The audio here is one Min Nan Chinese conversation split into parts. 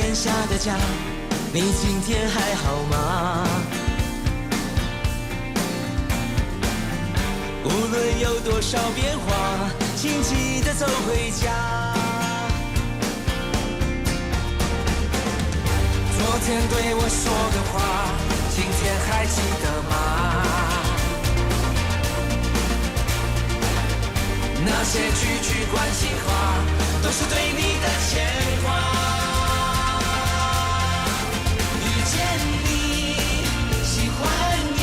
檐下的家，你今天還好嗎？無論有多少變化，請記得走回家。昨天對我說的話，今天還記得嗎？那些句句關心話，都是對你的牽掛。遇見你，喜歡你，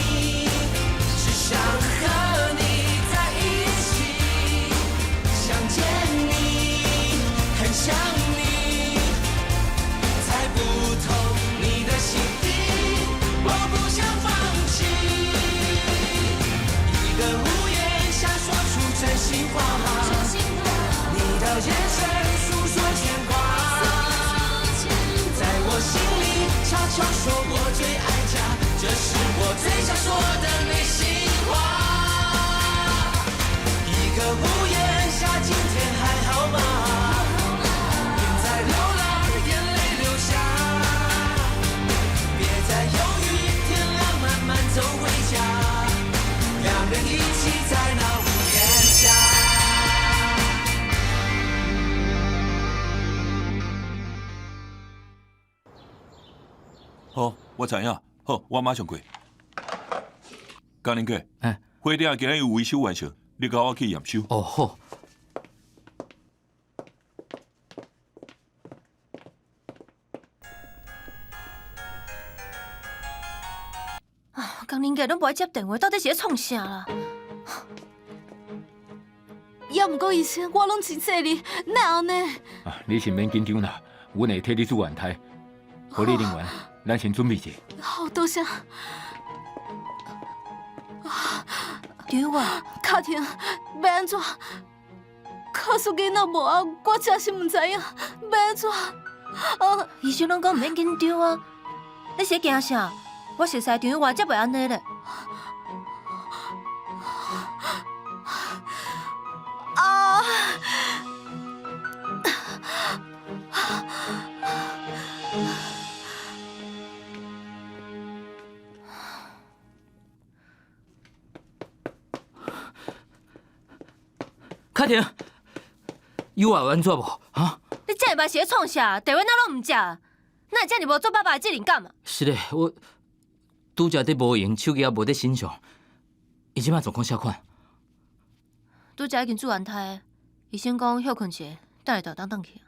只想和你在一起。想見你，很想你，猜不透你的心底，我不想放棄。一個屋檐下說出真心話，你的眼神訴說牽掛，在我心裡悄悄說我最愛家，這是我最想說的內心話。一個屋檐下，今天還好嗎？別再流浪，眼淚流下，別再猶豫，天亮慢慢走回家，兩人一起在那屋檐下。好，我知影。好，我馬上過。嘉玲哥，欸，火頂今日有維修完成，你共我去驗收。哦，好。啊，江玲姐攏無愛接電話，到底是咧創啥啦？也毋過醫生，我攏真細膩，哪會按呢？啊，你先免緊張啦，阮會替你住安胎。護理人員，咱先準備者。好，多謝。對啊，卡婷，欲按怎？卡斯囡仔無啊，我真是毋知影，欲按怎？啊！醫生攏講毋免緊張啊，你是咧驚啥？我熟似張友才袂按呢咧。啊！卡婷，有啊有按怎無？哈？你這禮拜是咧創啥？電話哪攏毋接？哪會遮爾無做爸爸的責任感啊？是咧，我拄才佇無閒，手機也無佇身上。伊這擺狀況啥款？拄才已經住安胎，醫生講歇睏一下，等下就會當轉去。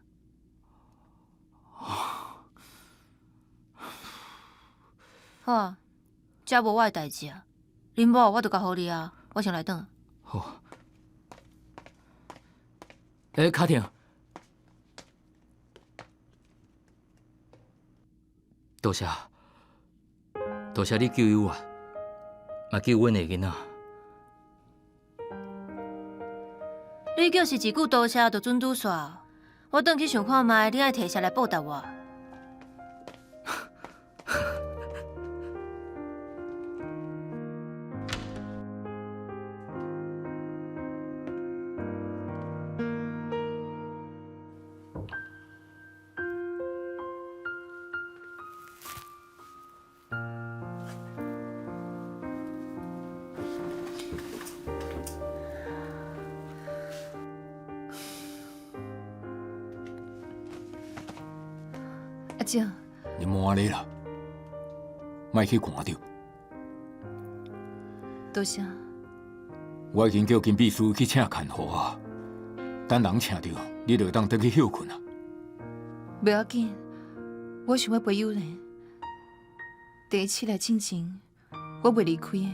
好啊，這無我的代誌啊。恁某我就交予你啊，我先來轉。好。欸，卡婷，多謝，多謝你救我，嘛救阮的囡仔。你叫是一句多謝就準拄煞，我轉去想看覓，你愛提啥來報答我？阿叔，你莫按呢啦，莫去看著。多謝。我已經叫金秘書去請看護啊，等人請著，你就會當轉去歇睏啊。袂要緊，我想欲陪幼蓮。第一次來進前，我袂離開的。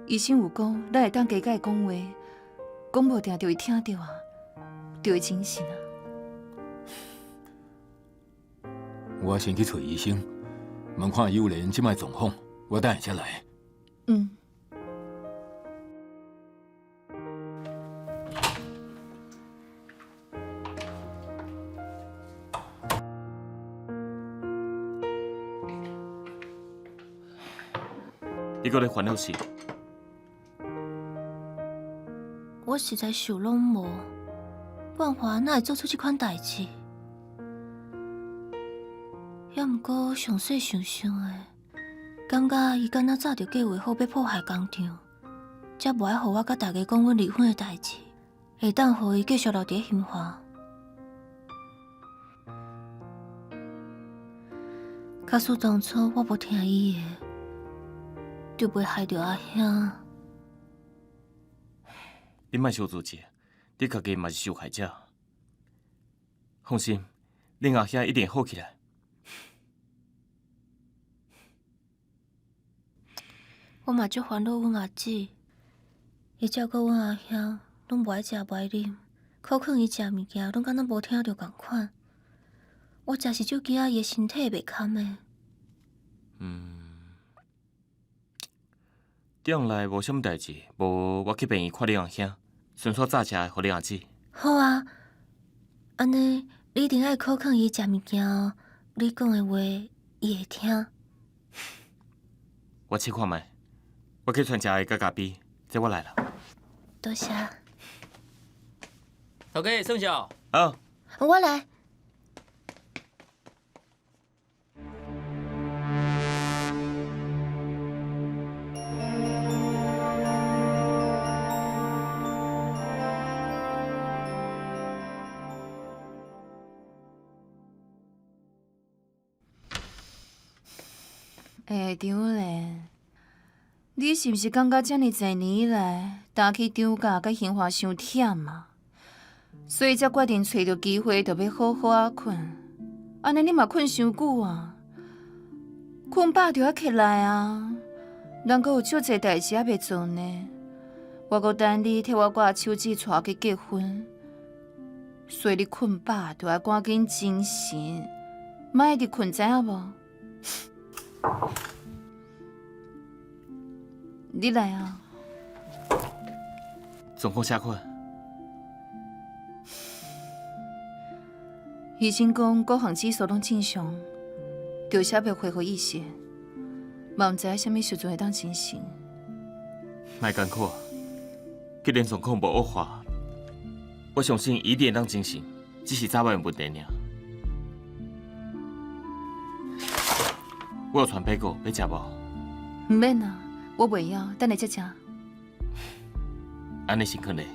醫生有講，咱會當加共伊講話，講無定就會聽著啊，就會精神啊。我先去揣醫生，問看幼蓮這擺狀況，我等下才來。嗯。你閣咧煩惱啥？我實在想攏無，冠華哪會做出這款代誌？抑毋过详细想想的，感覺伊敢若早就計劃好欲破壞工廠，才無愛予我佮大家講阮離婚的代誌，會當予伊繼續留佇咧興華。假使當初我無聽伊的，就袂害著阿兄。你莫小自責，你家己嘛是受害者。放心，恁阿兄一定會好起來。我嘛足煩惱阮阿姊，伊照顧阮阿兄，攏無愛食無愛啉，苦勸伊食物件，攏敢若無聽著仝款。我誠是足驚伊的身體袂堪的。嗯，轉來無啥物代誌，無我去病院看恁阿兄，順紲早食予恁阿姊。好啊，按呢你一定愛苦勸伊食物件哦，你講的話伊會聽。我試看覓，我去傳食的佮咖啡，這我來啦。多謝。頭家算數。好。我來。欸，張蘭，你是毋是感覺遮爾濟年以來，擔起張家佮興華傷忝啊？所以才決定揣著機會，就欲好好仔睏。按呢你嘛睏傷久啊，睏飽就愛起來啊！人閣有足濟代誌猶未做呢，我閣等你替我掛手指，帶我去結婚。所以你睏飽就愛趕緊精神，莫一直睏，知影無？你來啊！狀況啥款？醫生講各項指數攏正常，就是猶未恢復意識，嘛毋知影啥物時陣會當精神。莫艱苦，既然狀況無惡化，我相信伊一定會當精神，只是早晚的問題爾。我有傳白果，欲食無？毋免啦，我袂枵，等下才食。按呢先睏咧，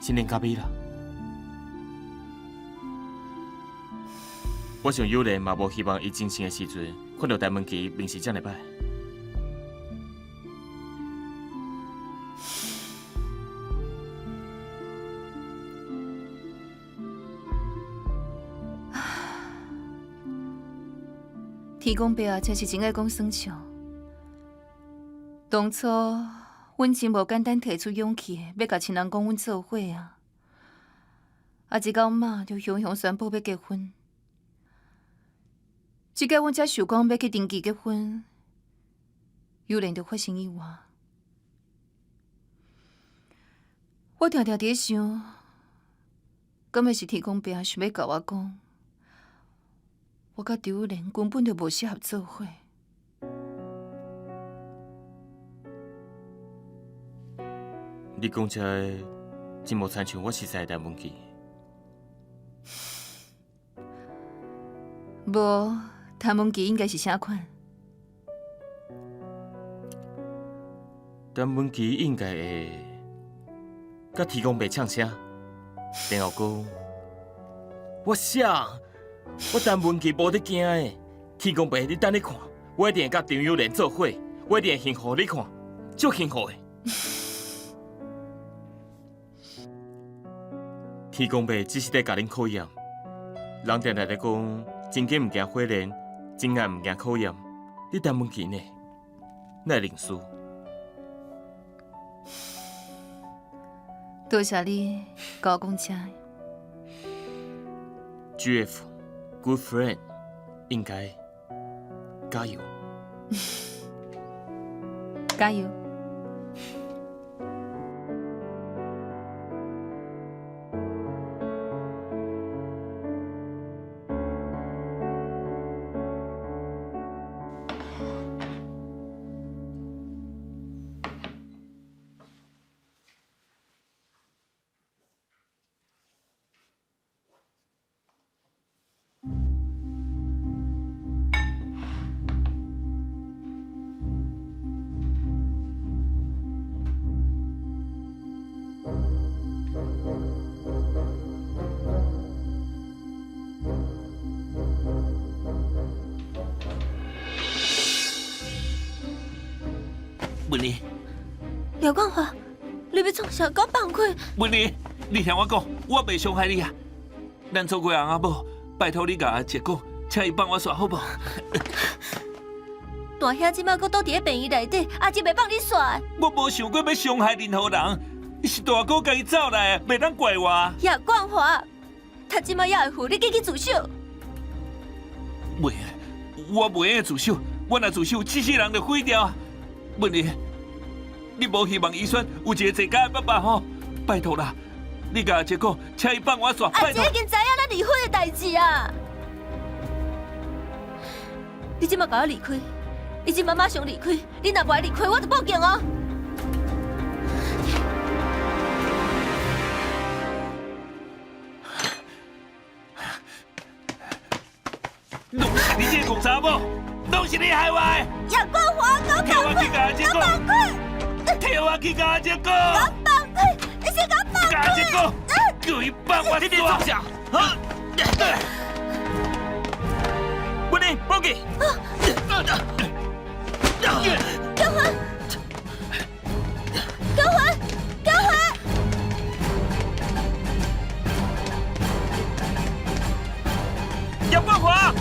先啉咖啡啦。我想友蓮嘛無希望伊精神的時陣，看著陳文琪面色遮爾歹。天公伯啊，真是真愛講耍笑。當初阮真無簡單提出勇氣，欲共親人講阮做伙啊。啊，一到媽就雄雄宣布欲結婚。這擺阮才想講欲去登記結婚，友蓮就發生意外。我定定佇咧想，敢會是天公伯想欲共我講，我佮張蓮根本就無適合做伙。你講這个真無親像我熟似的陳文琪。無，陳文琪應該是啥款？陳文琪應該會佮天公伯嗆聲，然後講：我啥？我陳文琪無咧驚的，天公伯，你等咧看，我一定會佮張友蓮做伙，我一定會幸福，你看，足幸福的。天公伯只是咧共恁考驗，人定定咧講，真金毋驚火煉，真愛毋驚考驗。你陳文琪呢？哪會認輸？多謝你共我講這。 GF Good Friend 應該加油，加油！文妮，廖冠華，你欲創啥？共我放開！文妮，你聽我講，我袂傷害你啊。咱做過翁仔某，拜託你共阿杰講，請伊放我煞好無？大兄這馬閣倒佇咧病院內底，阿杰袂放你煞。我無想過欲傷害任何人，是大哥家己走來，袂當怪我。葉冠華，他這馬猶會赴，你緊去自首。袂，我袂用自首，我若自首，這世人就毀掉。文妮，你無希望怡萱有一個齊家的爸爸吼？拜託啦，你共阿杰講，請伊放我煞。阿杰已經知影咱離婚的代誌啊！你這馬共我離開，你這馬馬上離開，你若無愛離開，我就報警哦。攏是你這個戇查某，攏是你害我的。葉冠華，共替我去共阿姐講，替我去共阿姐講，共我放開，你先共我放開。共阿姐講，叫伊放我。你佇創啥？文妮，報警！高華，高華，高華！葉冠華。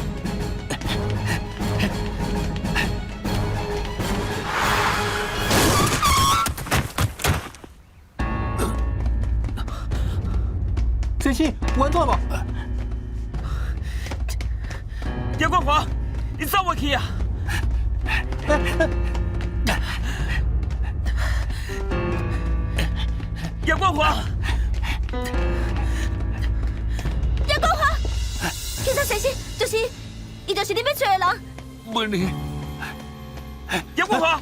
先生，有按怎無？葉冠華，你走袂去啊！葉冠華，葉冠華，警察先生，就是伊，就是你欲揣的人。文妮，葉冠華，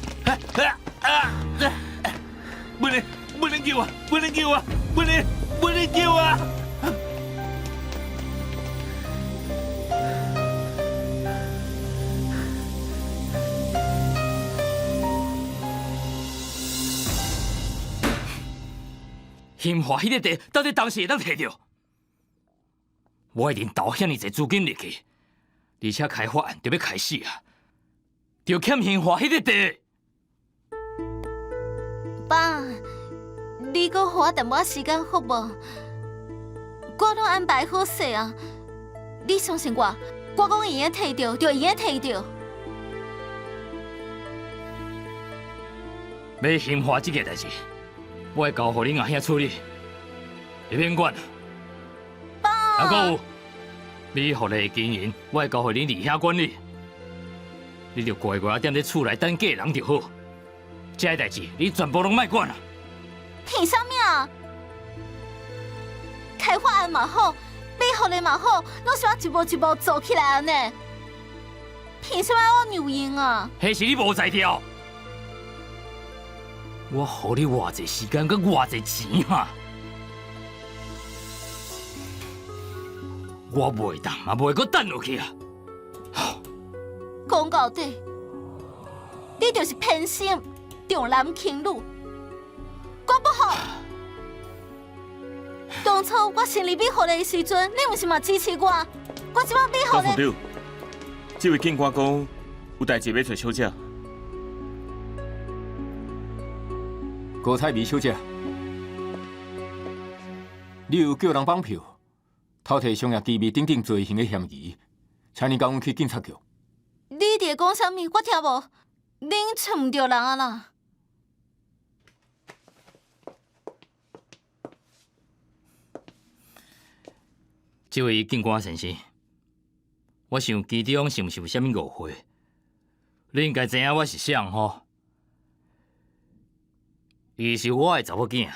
文妮，文妮救我！文妮救我！文妮，文妮救我！興華彼個地到底當時會當提著？我已經投遐爾濟資金入去，而且開發案就欲開始啊，就欠興華彼個地。爸，你閣予我淡薄仔時間好無？我攏安排好勢啊！你相信我，我講會用提著，就會用提著。欲興華這件代誌，我會交予恁阿兄處理，你免管。爸，啊，閣有，美福的經營，我會交予恁二兄管理。你就乖乖踮咧厝內等嫁人就好。這个代誌你全部攏莫管啊！憑啥物啊？開發案嘛好，美福的嘛好，攏是我一步一步做起來的呢。憑啥物我讓𪜶啊？彼是你無才調。我予你偌濟時間，閣偌濟錢哈？我袂當嘛，袂閣等落去啊！講到底，你就是偏心，重男輕女，我不服。當初我成立美福的時陣，你毋是嘛支持我？我這擺美福的，高副長，這位警官講有代誌欲揣小姐。高彩美小姐，你有叫人綁票，偷提商業機密等等罪行的嫌疑，請你佮阮去警察局。你佇咧講啥物？我聽無，恁揣毋著人啊啦！這位警官先生，我想其中是毋是有啥物誤會？你應該知影我是誰吼？伊是我的查某囝，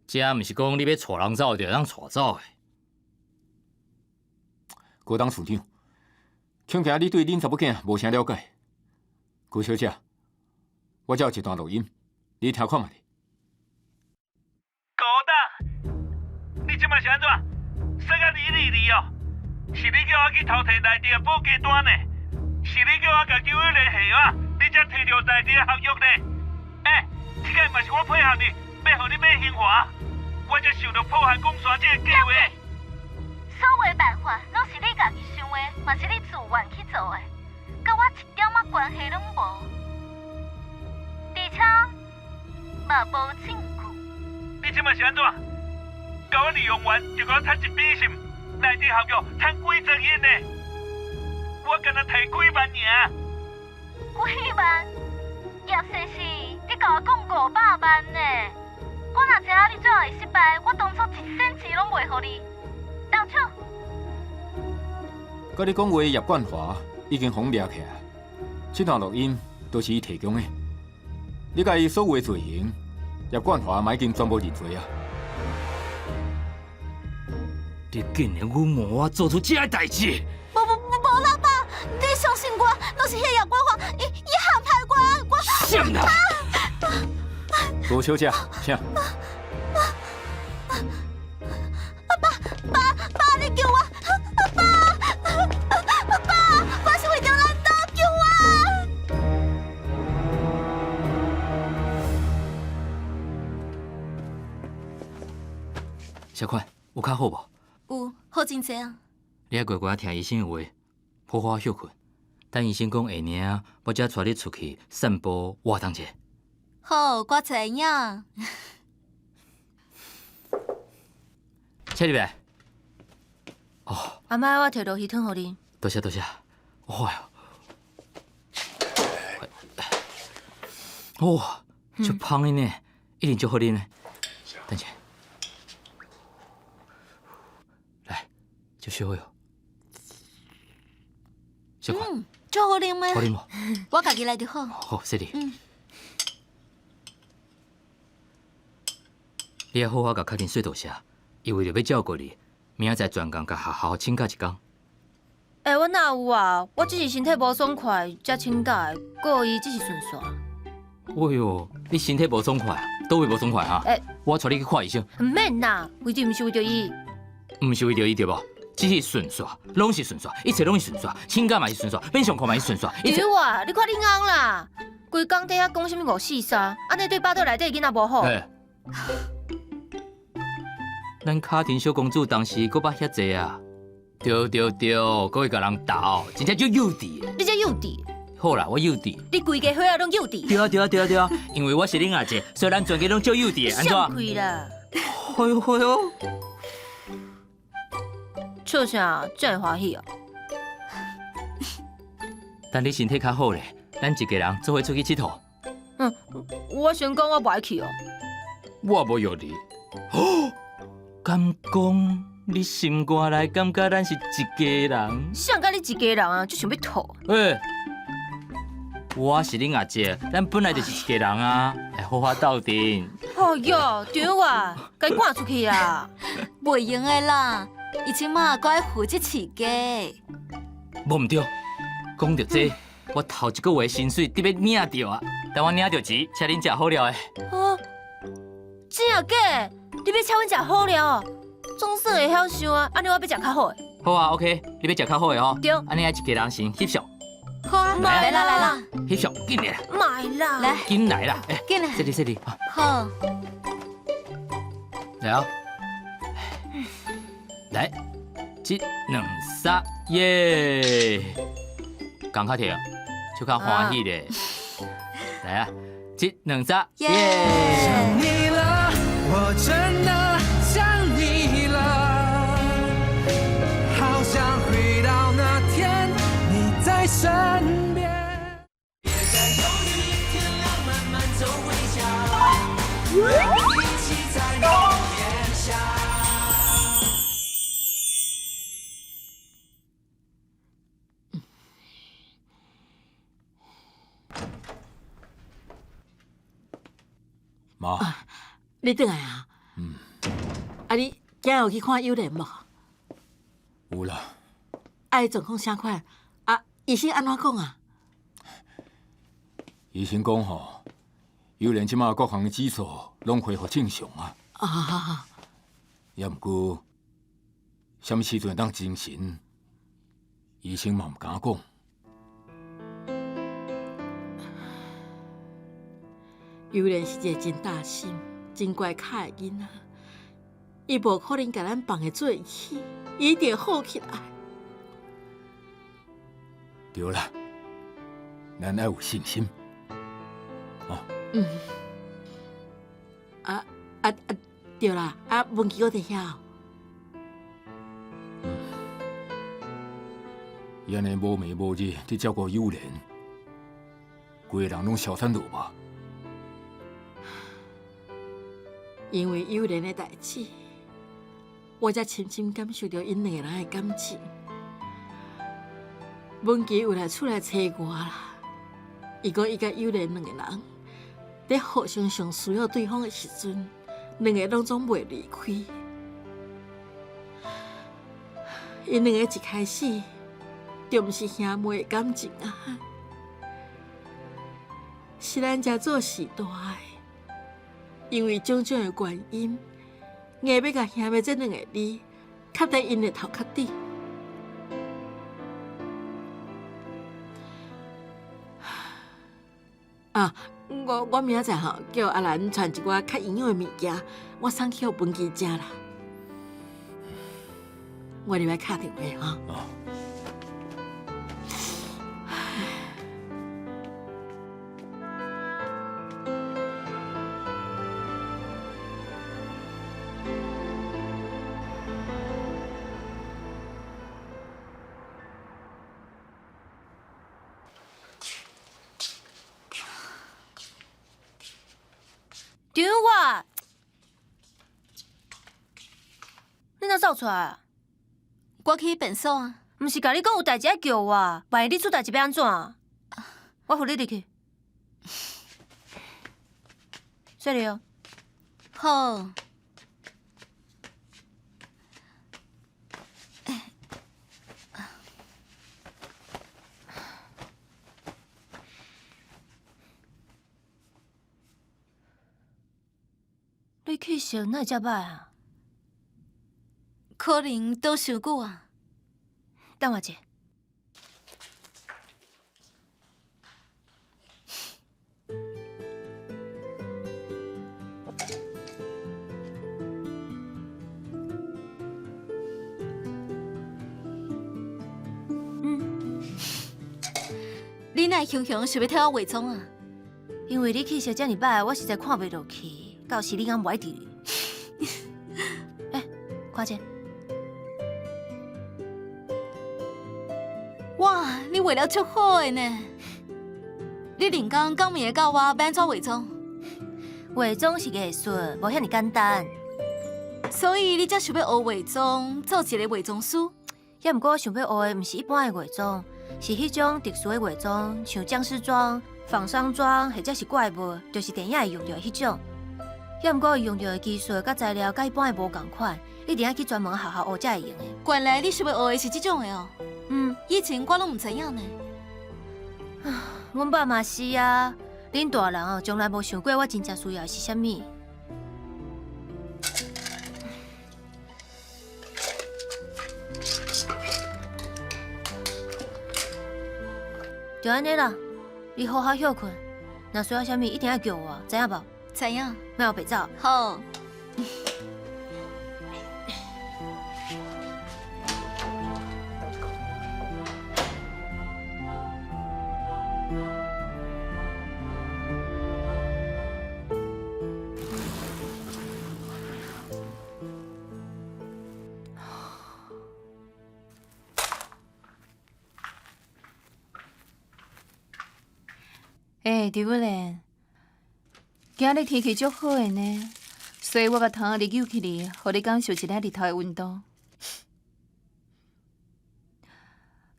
這毋是講你欲帶人走就會當帶走的。高董事長，恐驚你對恁查某囝無啥了解。高小姐，我這有一段錄音，你聽看覓。高董，你這擺是按怎？說甲離離離哦，是你叫我去偷提內地的報價單呢？是你叫我共邱玉蓮下啊？你才提著內地的合約呢？欸，這個嘛是我配合你，欲予你買興華，我才受著破壞公山這個計劃。所有辦法攏是你家己想的，嘛是你自願去做的，佮我一點仔關係攏無。而且車，嘛無證據。你這馬是按怎？共我利用完就共我趁一筆是毋？內地合約趁幾十億呢？我敢若提幾萬爾。幾萬？葉先生，你共我講500萬呢？我若知影你這會失敗，我當初一仙錢攏袂予你。動手！佮你講話葉冠華已經予掠起來，這段錄音都是伊提供的。你共伊所有的罪行，葉冠華嘛已經全部認罪啊！你竟然隱瞞我做出這个代誌！無無無啦，爸，你相信我，攏是彼葉冠華，伊伊陷害我，我。啥啦？郭小姐，請。爸爸爸，你救我！爸爸，我是為著咱家救我！小寬，有較好無？有，好真濟啊！你愛乖乖聽醫生的話，好好歇睏。等醫生講會爾，我才帶你出去散步活動一下。好，我知影。請入來。哦。阿媽，我提鱸魚湯予你。多謝多謝。哇喲！哇，足芳的呢，一定足好啉的。等下。來，足燒的哦。小可。嗯，足好啉的。好啉無？我家己來就好。好，細膩。嗯。你愛好好共卡琳說多謝，伊為著欲照顧你，明仔載專工共學校請假一工。欸，我哪有啊？我只是身體無爽快才請假的，閣伊只是順紲。哎喲，你身體無爽快，佗位無爽快哈？欸，我帶你去看醫生。毋免啦，為著毋是為著伊。毋是為著伊對無？只是順紲，攏是順紲，一切攏是順紲，請假嘛是順紲，免上課嘛是順紲。對啊，你看你尪啦，規工佇遐講啥物五四三，按呢對腹肚內底囡仔無好。欸，咱卡廷小公主當時閣捌遐濟啊！對對對，閣會共人鬥，真正足幼稚的。你這幼稚。好啦，我幼稚。你規家伙仔攏幼稚。對啊對啊對啊對啊，因為我是恁阿姐，所以咱全家攏足幼稚的。按怎？閃開啦！哎喲哎喲！笑啥？這會歡喜哦？等你身體較好咧，咱一家人做伙出去𨑨迌。嗯，我先講我無愛去哦。我無約你。哦，敢講你心肝內感覺咱是一家人？誰佮你一家人啊？就想欲吐。欸，我是恁阿姐，咱本來就是一家人啊，會好好鬥陣。哎喲，對啊，共伊趕出去啦！袂用的啦，伊這馬閣愛負責飼家。無毋對，講著這，我頭一個月薪水得欲領著啊！等我領著錢，請恁食好料的。啊，真啊假？你欲請阮食好料？總算會曉想啊！按呢我欲食較好的。好啊，OK，你欲食較好的吼。對。按呢愛一家人先翕相。好啊，來啦來啦，翕相，緊來啦。莫啦，來，緊來啦，欸，緊來。細膩細膩。好。來啊！來，一、兩、三，耶！共較甜，就較歡喜咧。來啊，一、兩、三，耶！想你了，我真的想你了，好想回到那天你在身邊。別再猶豫，天亮慢慢走回家，一起在屋檐下。媽，你轉來啊？嗯。啊，你今日有去看幼蓮無？有啦。啊，伊狀況啥款？啊，醫生按怎講啊？醫生講吼，幼蓮這馬各項指數攏恢復正常啊。啊。也毋過，啥物時陣會當精神？醫生嘛毋敢講。幼蓮是一個真貼心、真乖巧的囡仔，伊無可能共咱放會做去，伊一定會好起來。對啦，咱愛有信心。哦。嗯。啊啊啊！對啦，啊文琪閣佇遐。伊按呢無暝無日佇照顧幼蓮，規个人攏消散落吧。因為幼蓮的代誌，我才深深感受著𪜶兩个人的感情。文琪有來厝內揣我啦，伊講伊佮幼蓮兩個人佇互相上需要對方的時陣，兩个攏總袂離開。𪜶兩个一開始就毋是兄妹的感情啊，是咱遮做序大的，因為種種的原因，硬欲共兄妹這兩個字刻佇𪜶的頭殼頂。啊，我明仔載吼叫阿蘭傳一寡較營養的物件，我送去予文琪食啦。我入來敲電話吼。張我，你哪走出來啊？我去便所啊。毋是共你講有代誌愛叫我，萬一你出代誌欲按怎？我扶你入去。細力哦。好。你氣色哪會遮歹啊？可能倒傷久啊。等我一下。嗯，你哪會雄雄想欲替我化妝啊？因為你氣色遮爾歹，我實在看袂落去。到時你敢無愛佇？欸，看這。哇，你畫了足好的呢！你人工講明會教我欲按怎化妝？化妝是藝術，無遐爾簡單。所以你才想欲學化妝，做一个化妝師。也毋過我想欲學的，毋是一般的化妝，是彼種特殊的化妝，像殭屍妝、仿傷妝，或者是怪物，就是電影會用著的彼種。也毋過伊用著的技術佮材料，佮一般的無仝款，一定愛去專門學校學才會用的。原來你想欲學的是這種的哦。嗯，以前我攏毋知影呢。啊，阮爸嘛是啊，恁大人哦，從來無想過我真正需要的是啥物。就按呢啦，你好好歇睏，若需要啥物，一定愛叫我，知影無？知影。莫予白走。好。欸，張蓮，今日天氣足好的呢，所以我共窗仔日扭起來，予你感受一下日頭的溫度。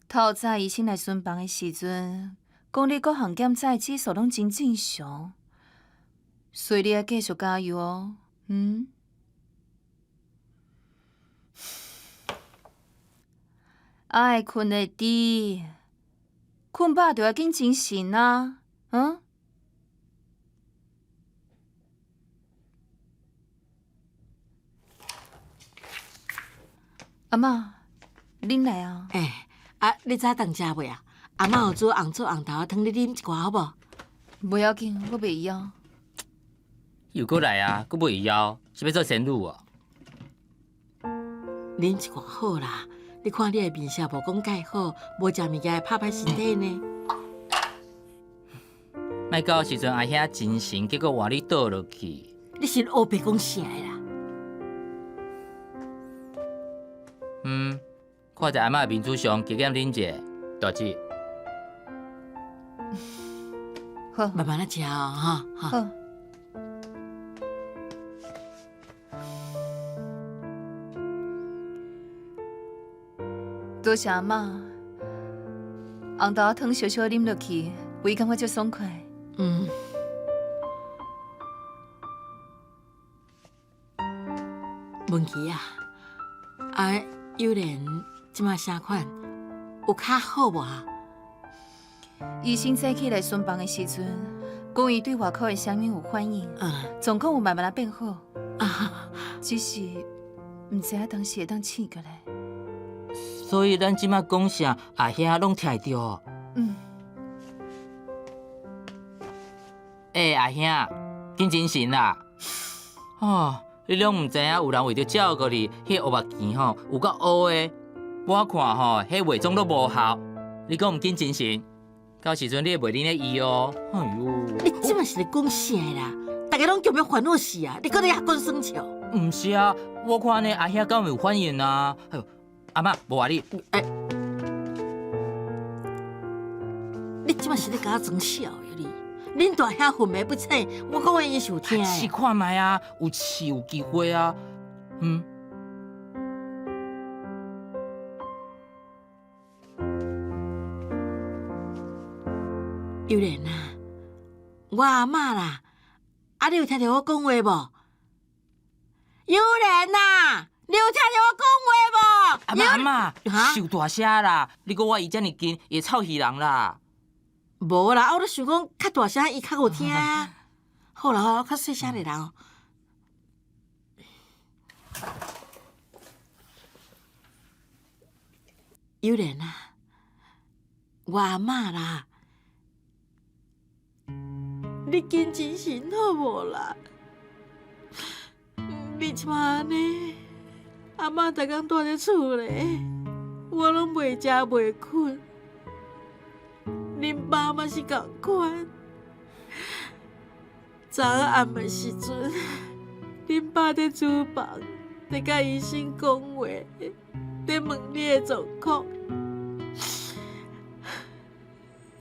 透早醫生來巡房的時陣，講你各項檢查的指數攏真正常，所以你愛繼續加油哦。嗯。愛睏會知，睏飽就愛緊精神啊！嗯。阿嬤，恁來啊？欸，啊，你早頓食未啊？阿嬤有煮紅棗紅豆仔湯，你啉一寡好無？袂要緊，我袂枵。又閣來啊？閣袂枵？是欲做仙女哦？啉一寡好啦，你看你的面色無講蓋好，無食物件會拍歹身體呢。莫到时阵阿兄精神，结果换你倒落去。你是乌白讲啥的啦？嗯，看在阿嬷面子上，加减啉者，大姊。好，慢慢仔食哦，哈。好。多谢阿嬷，红豆仔汤小小啉落去，胃感觉足爽快。嗯。文琪啊，啊，幼莲这马啥款？有较好无啊？医生早起来巡房的时阵，讲伊对外口的声音有反应，状况有慢慢仔变好。啊，只是毋知影当时会当醒过来。所以咱这马讲啥，阿兄拢听会著。嗯。欸，阿兄，紧精神啦！哦，你拢毋知影，有人为著照顾你，彼个乌目镜吼有够乌的。我看吼，彼化妆都无效。你阁毋紧精神，到时阵你会袂啉咧医哦。哎哟，你这马是咧讲啥啦？大家拢强欲烦恼死啊！你阁咧遐讲耍笑？毋是啊，我看按呢阿兄敢有反应啊？哎哟，阿嬷，无话你。欸，你这马是咧共我装痟的你？恁大兄昏迷不醒，我讲话伊是有听的。试看觅啊，有试有机会啊。嗯。幼莲啊，我阿嬷啦，啊，你有听著我讲话无？幼莲啊，你有听著我讲话无？阿嬷阿嬷，伤大声啦！你阁我伊遮尔近，会臭死人啦。无啦，我咧想讲较大声，伊较有听啊。好啦好啦，我较细声咧啦。幼莲啊，我阿嬷啦，你紧精神好无啦？你这马按呢，阿嬷逐工蹛伫厝咧，我拢袂食袂睏。恁爸嘛是仝款。昨暗的时阵，恁爸伫厨房，伫佮医生讲话，伫问你的状况。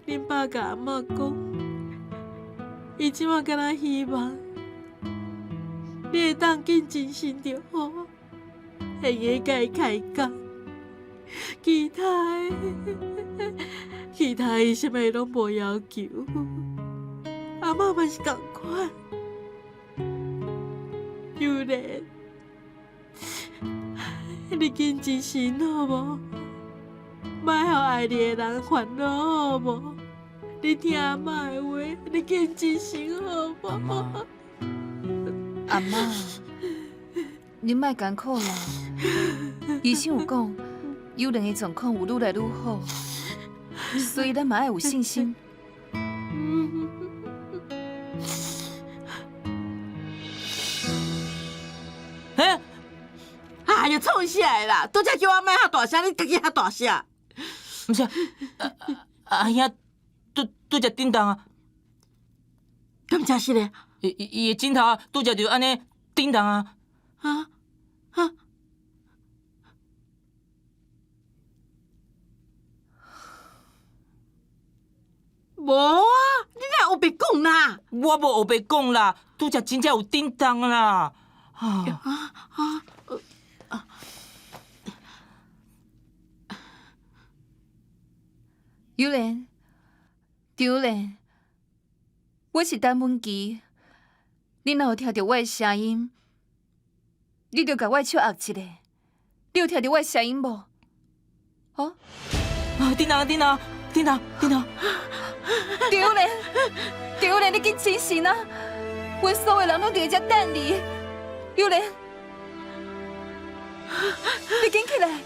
恁爸共阿嬷讲，伊这马敢若希望你会当紧精神就好，会用共伊开讲。其他的，其他伊啥物拢无要求。阿嬷嘛是仝款，幼莲，你紧精神好无？莫予爱你的人烦恼好无？你听阿嬷的话，你紧精神好无？阿嬷，你莫艰苦啦。医生有讲，幼莲的状况有愈来愈好，所以咱嘛爱有信心。欸？哎呀，创啥的啦？拄才叫我莫遐大声，你家己遐大声。毋是，阿兄拄拄才震动啊！敢真实的？伊伊伊的枕头拄才就按呢震动啊！啊啊！无啊，你哪有白讲啦？我无乌白讲啦，拄才真正有震动啦！啊啊啊！幼莲，张莲，我是陈文琪，你若有听著我的声音，你就共我手握一下。你有听著我的声音无？哦？啊！叮当，叮当，叮当，叮当！张莲，张莲，你紧醒醒啊！阮所有人拢伫遮等你。幼莲，你紧起来！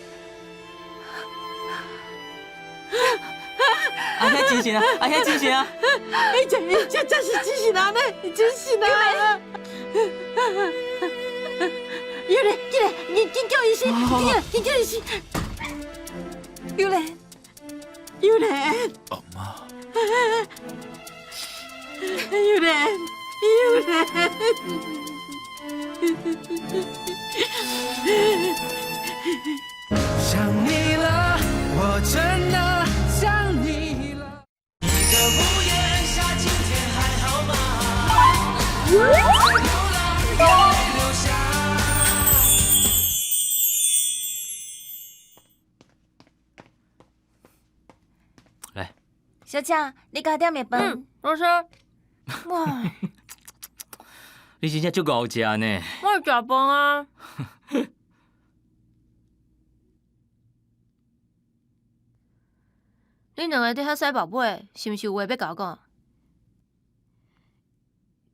阿兄精神啊！阿兄精神啊！伊这伊这真是精神啊！呢，精神啊！幼莲，起来，你紧叫医生，起来，紧叫医生。幼莲，幼莲，阿嬷，玉莲，玉莲。想你了，我真的想你了。一个屋檐下，今天还好吗？流浪，眼泪流下。来，小姐，你加点的饭。嗯，多谢。哇，你真正足𠢕食呢。我会食饭啊。恁两个伫遐洗目尾，是毋是有话欲共我讲？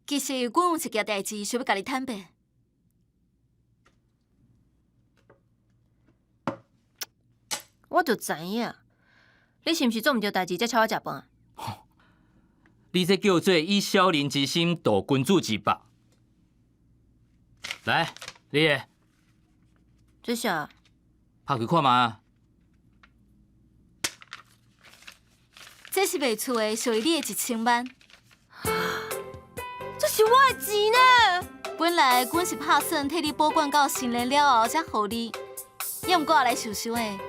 其实阮有一件代志想欲共你坦白。我就知影，你是毋是做毋著代志才吵我食饭？你这叫做以小人之心度君子之腹。来，你的。这啥？拍开看觅。这是卖厝的，属于你的1000万。这是我的钱呢！本来阮是拍算替你保管到成年了后才予你，也毋过后来想想的，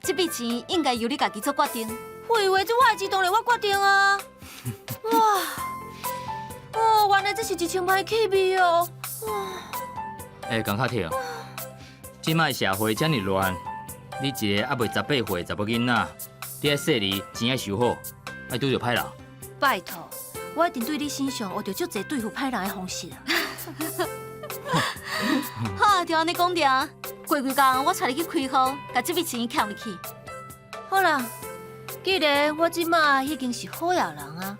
这笔钱应该由你家己做决定。废话，这我的钱当然我决定啊！哇，哦，原来这是1000万的气味哦！哇！欸，江卡特，这摆社会遮尔乱，你一个犹未18岁查某囡仔，你爱细腻，钱爱收好，爱拄著歹人。拜托，我一定对你身上学著足济对付歹人的方式啊！好，就按呢讲定。过几工我带你去开户，共这笔钱欠入去。好啦，既然我这马已经是好野人啊，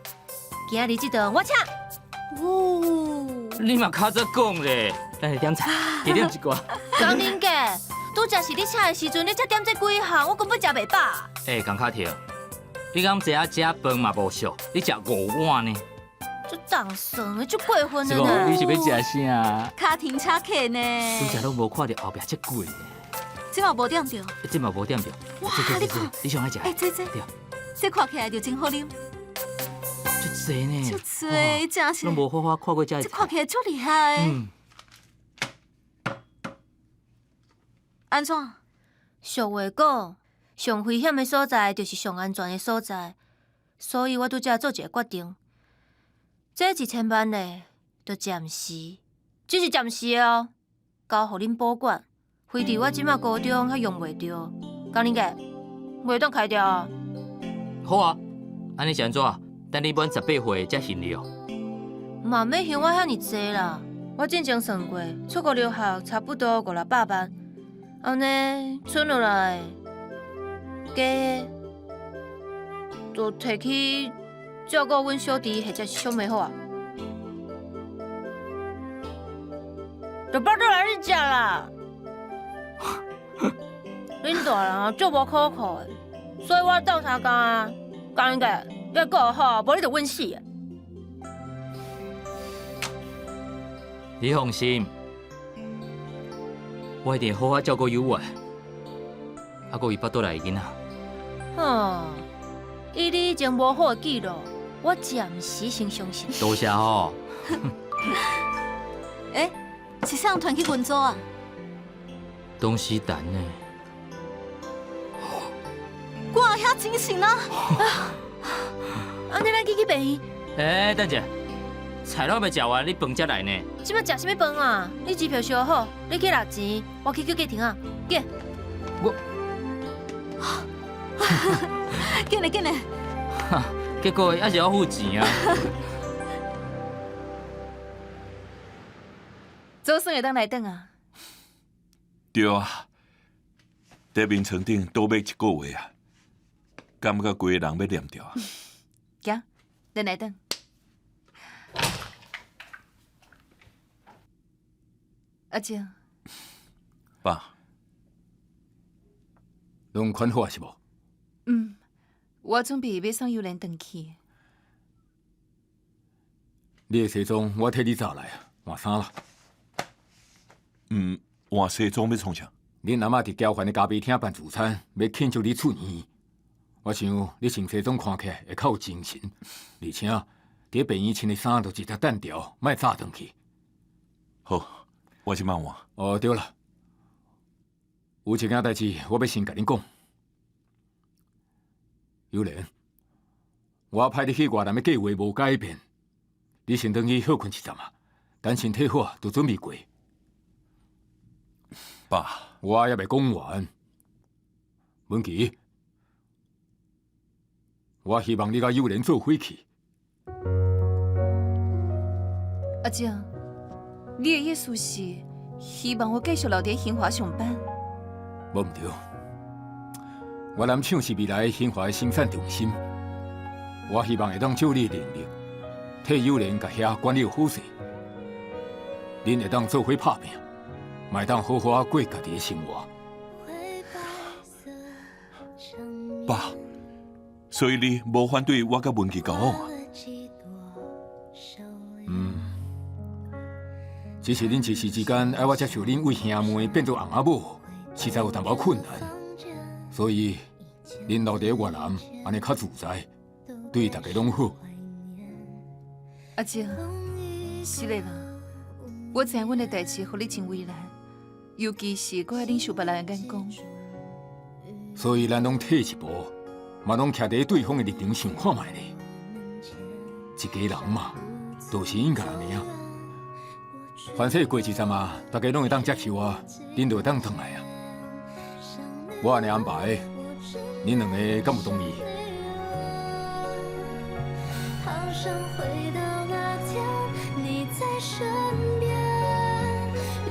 今仔日这顿我请。哦，你嘛较早讲咧，咱来点菜，加点一寡。江玲姐，拄则是你请的时阵，你才点这几项，我根本食袂饱。欸，江卡特，你敢知影食饭嘛无俗，你食5碗呢？这当算的，足过分的呢。你是欲食啥？卡停车客呢？拄则拢无看著后壁这贵。这嘛无点著。这嘛无点著。哇，你看，你上爱食？欸，这这，这看起来就真好啉。足济呢。足济，真是。拢无好好看过这。这看起来足厉害。嗯。按怎？俗话讲，上危险的所在就是上安全的所在，所以我拄则做一个决定。这1000万呢，就暂时，只是暂时的哦，交予恁保管。非伫我这马高中遐用袂著，江玲姐，袂当开掉啊。好啊，按呢是按怎？等你满18岁才还你哦。嘛免还我遐尔济啦，我之前算过，出国留学差不多五六百万，按呢存落来，加就提去照顾阮小弟或者是小妹好啊。就腹肚来你食啦。恁大人啊，足无可靠的，所以我斗相共啊，江玲姐，你爱顾好，无你就稳死啊！你放心，我一定好好照顾幼儿，啊，阁伊腹肚内的囡仔。哼，以你以前无好的记录，我暂时先相信。多谢吼。欸，是啥人传去群组啊？董事长呢？我阿兄精神啊！按呢，咱去去病院。欸，等者，菜拢未食完，你饭才来呢？这摆食啥物饭啊？你机票烧好，你去拿钱，我去叫计程啊，紧。我，紧嘞紧嘞。哈，结果还是要付钱啊。祖孙会当来转啊？对啊，伫眠床顶倒欲一个月啊，感觉规个人欲念掉啊。行，咱来转。阿静。爸，拢款好是无？嗯，我准备欲送尤莲转去。你的西装我替你找来啊，换衫啦。嗯，换西装欲创啥？恁阿嬷伫交凡的咖啡厅办聚餐，欲庆祝你出院。我想你穿西装看起来会较有精神，而且佇病院穿的衫就直接澹掉，莫早轉去。好，我這擺換。哦，對啦，有一件代誌，我欲先共恁講。尤蓮，我派你去越南的計劃無改變，你先轉去歇睏一陣啊，等身體好就準備過。爸，我猶未講完。文琪，我希望你佮幼蓮做伙去。阿靜，你的意思是希望我繼續留佇興華上班？無毋對，越南廠是未來興華的生產中心，我希望會當借你的能力，替幼蓮共遐管理好勢，恁會當做伙拍拚，嘛會當好好仔過家己的生活。爸，所以你無反對我佮文琪交往啊？嗯，只是恁一時之間愛我接受恁為兄妹變做翁仔某，實在有淡薄困難。所以恁留佇越南，按呢較自在，對大家攏好。阿靜，是的啦，我知影阮的代誌予你真為難，尤其是閣愛忍受別人的眼光。所以咱攏退一步，嘛攏徛佇對方的立場想看覓咧。一家人嘛，就是應該按呢啊。凡勢過一陣啊，大家攏會當接受啊，恁就會當轉來啊。我按呢安排，恁兩個敢有同意？好想回到那天你在身邊，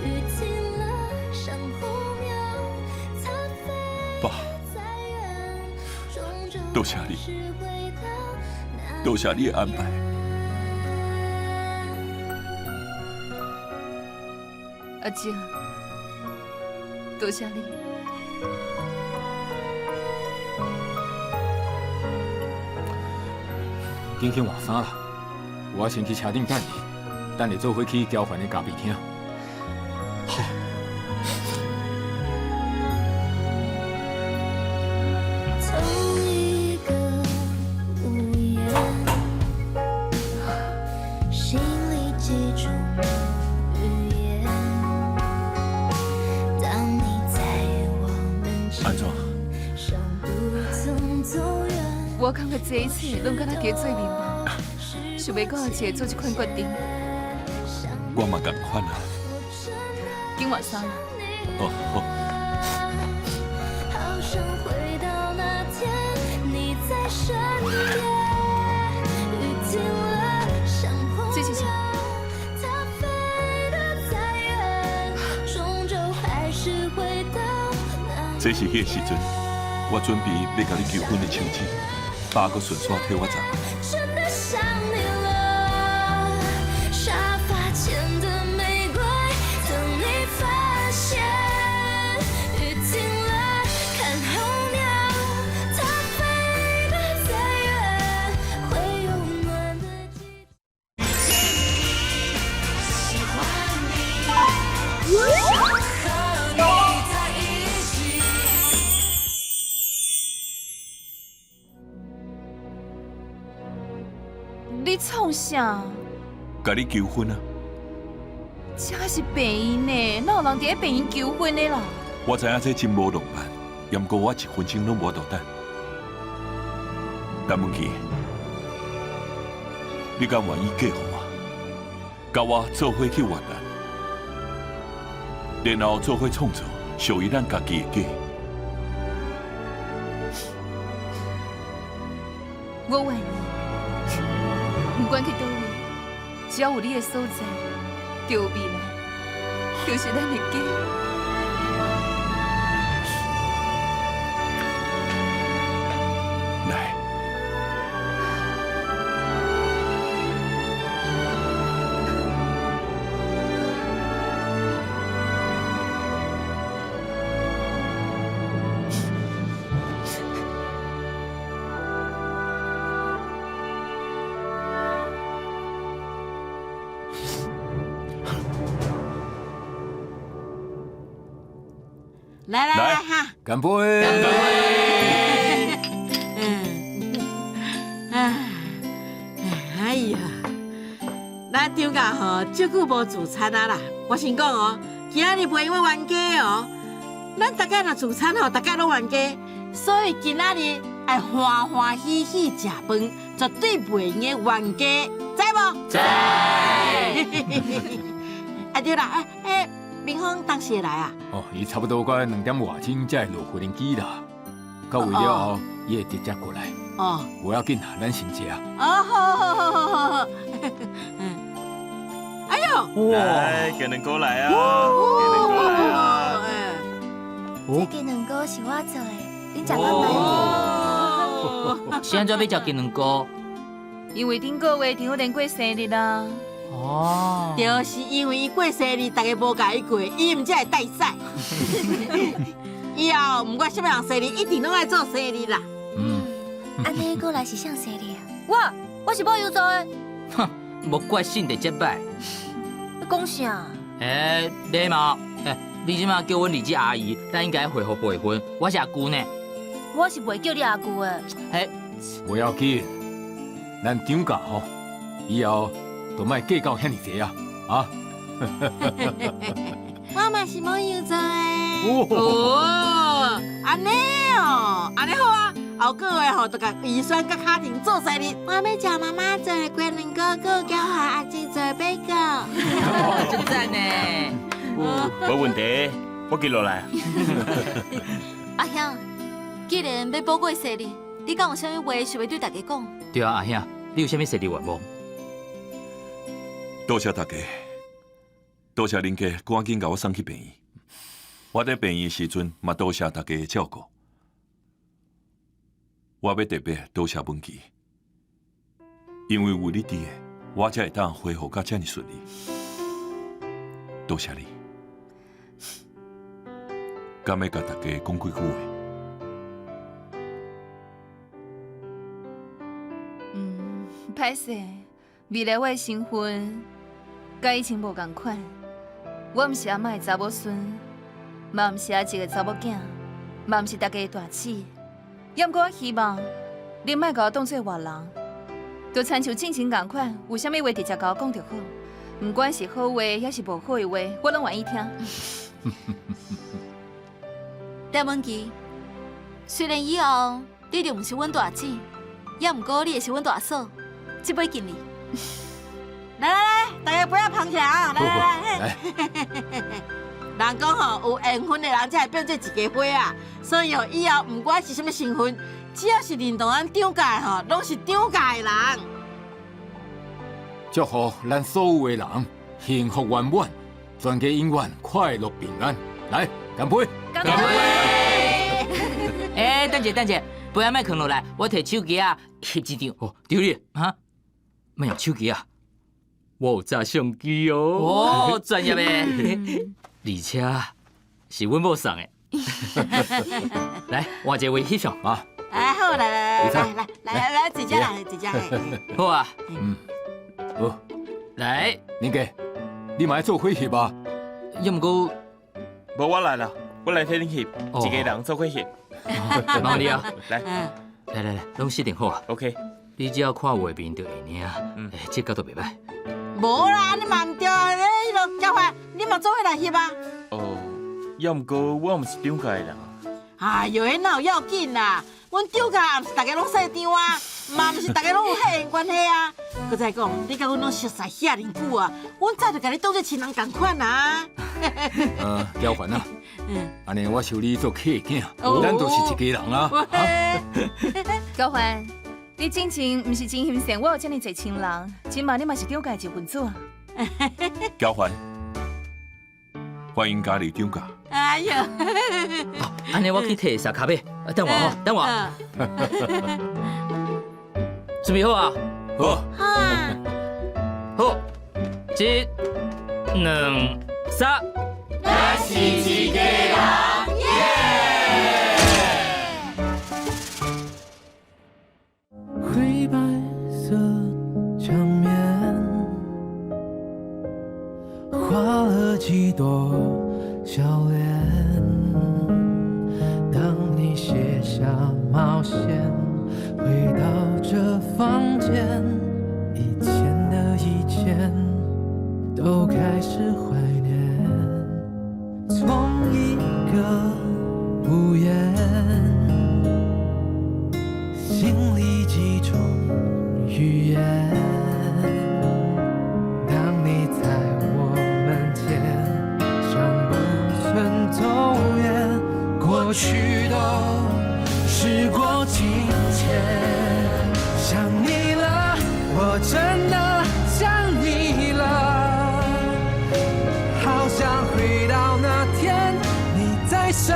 雨停了，像候鳥，它飛爸，得再遠，終究多謝你，是回到那多謝你的安排。阿靜，多謝你。緊去換衫啦，我先去車頂等你，等下做伙去交還的咖啡廳。好。同一個屋檐，心裡幾種語言。當你在我們按怎？尚不曾走遠。我感覺這一切攏敢若佇做夢，想袂到阿姐做這款決定。我嘛仝款啊。緊換衫啦。哦，好。好想回到那天你在身邊，雨停了，像候這是啥鳥，它飛得再遠，終究還是回到那這是彼個時陣，我準備欲共你求婚的手指，爸閣順紲替我紮。真的想你了，沙發前的玫瑰，等你發現。雨停了，看候鳥，它飛得再遠，會有暖的季節。喜歡你，想和你在一起。你創啥？共你求婚啊！這是病院呢，哪有人佇咧病院求婚的啦？我知影這真無浪漫，毋過我一分鐘攏無法度等。陳文琪，你敢願意嫁予我？佮我做伙去越南，然後做伙創造屬於咱家己的家。我願意，不管去佗位，只要有你的所在，就有未來，就是咱的家。來。來來來哈！乾杯！乾杯！嗯，哎呀，咱張家吼，足久無聚餐啊啦。我先講哦，今仔日袂用冤家哦。咱逐家若聚餐吼，逐家攏冤家，所以今仔日愛歡歡喜喜食飯，絕對袂用得冤家，知無？知。啊對啦，欸，明峰當時會來啊？哦，伊差不多到2點外鐘才會落飛機啦。到位了後，伊會直接過來。哦，無要緊啦，咱先食。哦，好好好好好好。哎呦！來，雞卵糕來啊！雞卵糕來啊！這雞卵糕是我做的，恁食看覓？是按怎欲食雞卵糕？因為頂個月張友連過生日啊。哦，就是因為伊過生日，大家無共伊過，伊毋才會帶賽。以後毋管啥物人生日，一定攏愛做生日啦。嗯，按呢過來是啥生日啊？我是某油做的。哼，莫怪性得這擺。你講啥？欸，禮貌。欸，你這馬叫阮二姊阿姨，咱應該恢復輩分。我是阿舅呢。我是袂叫你阿舅的。嘿，無要緊，咱張家吼，以後就莫計較遐爾濟啊！啊！我嘛是某油做的。哦，按呢哦，按呢好啊。後個月吼，就共怡萱佮卡婷做生日。我欲食媽媽做的雞卵糕，閣有嬌華阿姊做的貝果。真讚呢！無問題，我記落來。阿兄，既然欲補過生日，你敢有啥物話想欲對大家講？對啊，阿兄，你有啥物生日願望？多謝大家，多謝恁家趕緊共我送去病院。我佇病院時陣嘛，多謝大家的照顧。我欲特別多謝文琪，因為有你佇的，我才會當恢復甲遮爾順利。多謝你，敢欲共大家講幾句話？嗯，歹勢，未來我的身份佮以前無仝款，我毋是阿嬤的查某孫，嘛毋是阿叔的查某囝，嘛毋是大家的大姊。猶毋過我希望你莫共我當做外人，就親像進前仝款，有啥物話直接共我講就好，毋管是好話抑是無好的話，我攏願意聽。廖文琪，雖然以後你就毋是阮大姊，猶毋過你會是阮大嫂，這杯敬你。來來來，大家杯仔捧起來啊！來來來，人講吼，有緣分的人才會變做一家伙啊！所以吼，以後毋管是啥物身份，只要是認同咱張家的吼，攏是張家的人。祝福咱所有的人幸福圓滿，全家永遠快樂平安。來，乾杯！乾杯！欸，等者等者，杯仔莫囥落來，我提手機仔翕一張。哦，丟你哈？莫用手機啊！我有照相機哦。哦，專業的，而且是阮某送的。來，換一個位翕相啊！哎，好，來來來來來來來，這隻來，這隻。好啊。嗯，好。來，林哥，你嘛愛做伙翕啊？猶毋過，無我來啦，我來替恁翕，一家人做伙翕。麻煩你啊！來，來來來，攏設定好啊。 OK，你只要看畫面就會領。嗯，這角度袂歹。無啦，按呢嘛毋對啊！你彼落交換，你嘛做伙來翕啊？哦，猶毋過我毋是張家的人。哎喲，彼哪有要緊啦？阮張家毋是逐家攏姓張啊，嘛毋是逐家攏有血緣關係啊。閣再講，你佮阮攏熟似遐爾久啊，阮早就共你當做親人仝款啊。嬌環啊，按呢我收你做契囝，咱就是一家人啊。嬌環，你之前毋是真欣賞我有遮爾濟親人，這馬你嘛是張家一份子啊。嬌環，歡迎加入張家。哎呀，按呢我去提捒跤馬，等我吼，等我。準備好啊？好。好啊。好，一、兩、三。咱是一家人，耶！灰白色牆面，畫了幾朵笑臉。當你卸下帽線，回到這房間，以前的以前。同一個屋檐，心裡幾種語言。當你在我門前，像不曾走遠，過去都時過境遷。想你了，我真的想你了，好想回到那天你在身